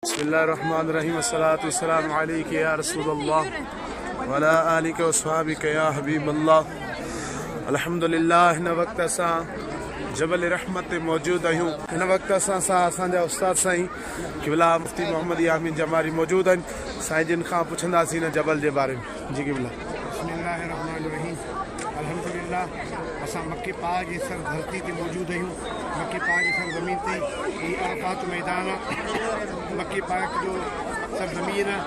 بسم الله الرحمن الرحيم الصلاة والسلام عليك يا رسول الله وعلى آلك واصحابك يا حبيب الله الحمد لله هن وقت اسان جبل رحمت تي موجود آهيون هن وقت اسان سان اسان جا استاد سائين قبلا مفتي محمد يامين جماري موجود آهن سائين جن کان پڇنداسين هن جبل جي باري ۾ جي قبلا. بسم الله الرحمن الرحيم الحمد لله اسان مڪي پاڪ جي سر ڌرتي تي موجود آهيون مڪي پاڪ جي سر زمين تي هي عرفات ميدان آ مڪي پاڪ جو سر زمين آ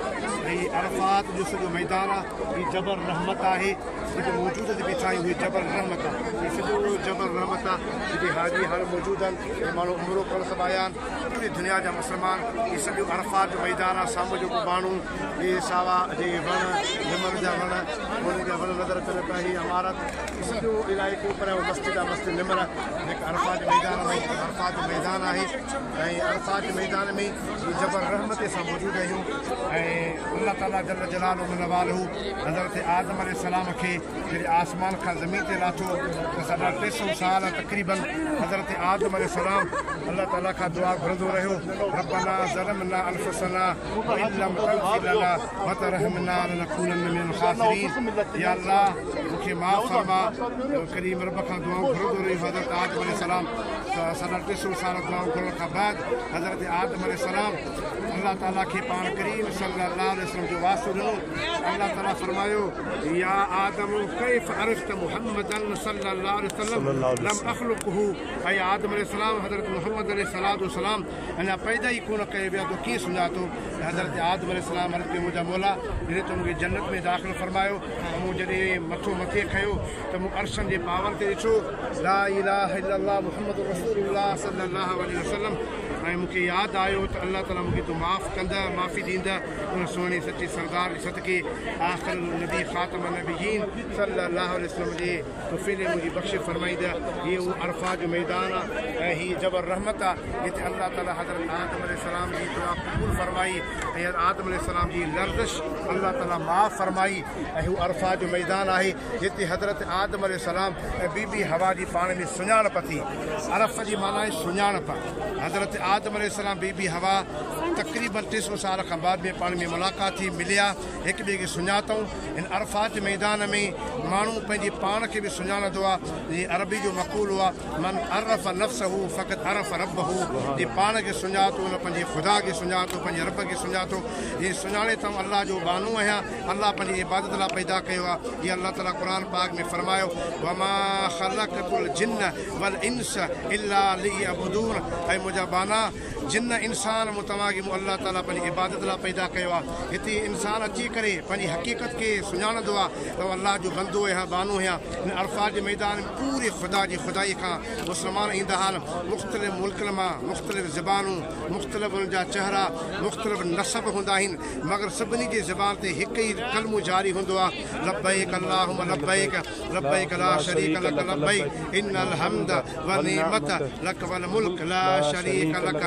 ۽ عرفات جو سڄو ميدان آ هي جبل رحمت آهي جيڪو موجود تي بيٺا آهيون هي جبل رحمت آ هي سڄو جبل رحمت آ جتي حاجي هاڻ موجود آهن ۽ ماڻهو عمرو ڪرڻ سڀ آيا آهن پوري دنيا جا مسلمان هي سڄو عرفات جو ميدان آ سامهون جيڪو ماڻهو هي ساوا جيڪي وڻ نمر جا وڻ موني جا وڻ نظر اچن پيا هي عمارت هي سڄو علائقو پر اهو مسجد آ مسجد نمر جيڪا عرفات جي ميدان ۾ عرفات جو ميدان آهي ۽ عرفات جي ميدان ۾ هي جبل رحمت سان موجود آهيون ۽ الله تعالي جل جلاله من واله حضرت آدم عليه السلام کي جڏهن آسمان کان زمين تي لاٿو ته ساڍا 300 سال تقريبا حضرت آدم عليه السلام الله تعالي کان دعا گهرندو رهيو ربنا ظلمنا انفسنا وان لم تغفر لنا وترحمنا لنڪونن من الخاسرين يا الله مون کي معاف فرما ڪريم رب کان دعائون گهرندو رهيو حضرت آدم عليه السلام ته ساڍا 300 سال دعائون گهرڻ کان بعد حضرت آدم عليه السلام الله تعالي کي پاڻ ڪريم صلي الله عليه وسلم جو واسطو ڏنو الله تعالي فرمايو يا آدم ڪيف عرفت محمدا صلي الله عليه وسلم لم اخلقه اي آدم عليه السلام حضرت محمد عليه الصلوة والسلام اڃا پيدا ئي ڪونه ڪيو ويو آهي تو ڪيئن سڃاتو ته حضرت آدم عليه السلام عرض ڪيو منهنجا مولا جڏهن تو مون کي جنت ۾ داخل فرمايو ته مون جڏهن مٿو مٿي کنيو ته مون عرشن جي پاون تي ڏٺو لا اله الا الله محمد رسول الله صلي الله عليه وسلم ۽ مون کي ياد آيو ته الله تعالي مون کي تون معاف ڪندء معافي ڏيندء ان سهڻي سچي سردار جي صدقي آخر النبي خاتم النبيين صلي الله عليه وسلم جي طفيل منهنجي بخشش فرمائيندء. هي اهو عرفات جو ميدان آ ۽ هي جبل رحمت آ جتي الله تعالي حضرت آدم عليه السلام جي دعا قبول فرمائي ۽ حضرت آدم عليه السلام جي لرزش الله تعالي معاف فرمائي ۽ هو عرفات جو ميدان آهي جتي حضرت آدم عليه السلام ۽ بي بي حوا جي پاڻ ۾ سڃاڻپ ٿي. عرف جي معنيٰ آهي سڃاڻپ. حضرت آدم عليه السلام بي بي حوا تقريباً 300 سال کان بعد ۾ پاڻ ۾ ملاقات ٿي، مليا، هڪ ٻئي کي سڃاتئون. هن عرفات جي ميدان ۾ ماڻهو پنهنجي پاڻ کي به سڃاڻندو آهي. جيئن عربي جو مقولو آهي، من عرف نفسه فقد عرف ربه، جنهن پاڻ کي سڃاتو ان پنهنجي خدا کي سڃاتو، پنهنجي رب کي سڃاتو. جيئن سڃاڻي ته آئون الله جو ٻانهو آهيان، الله پنهنجي عبادت لاء پيدا ڪيو آهي. جيئن الله تعاليٰ قرآن پاڪ ۾ فرمايو، وما خلقت الجن والانس الا ليعبدون، اي منهنجا ٻانها! جن انسان مون توهان کي مون الله تعاليٰ پنهنجي عبادت لاء پيدا ڪيو آهي. هتي انسان اچي ڪري پنهنجي حقيقت کي سڃاڻندو آهي ته آئون الله جو بندو آهيان، ٻانهو آهيان. هن عرفات جي ميدان ۾ پوري خدا جي خدائي کان مسلمان ايندا آهن. مختلف ملڪن مان، مختلف زبانون، مختلف انهن جا چهرا، مختلف نسب هوندا آهن، مگر سڀني جي زبان تي هڪ ئي ڪلمو جاري هوندو آهي، لبيڪ اللهم لبيڪ، لبيڪ لا شريڪ لڪ لبيڪ، ان الحمد والنعمة لڪ والملڪ لا شريڪ لڪ.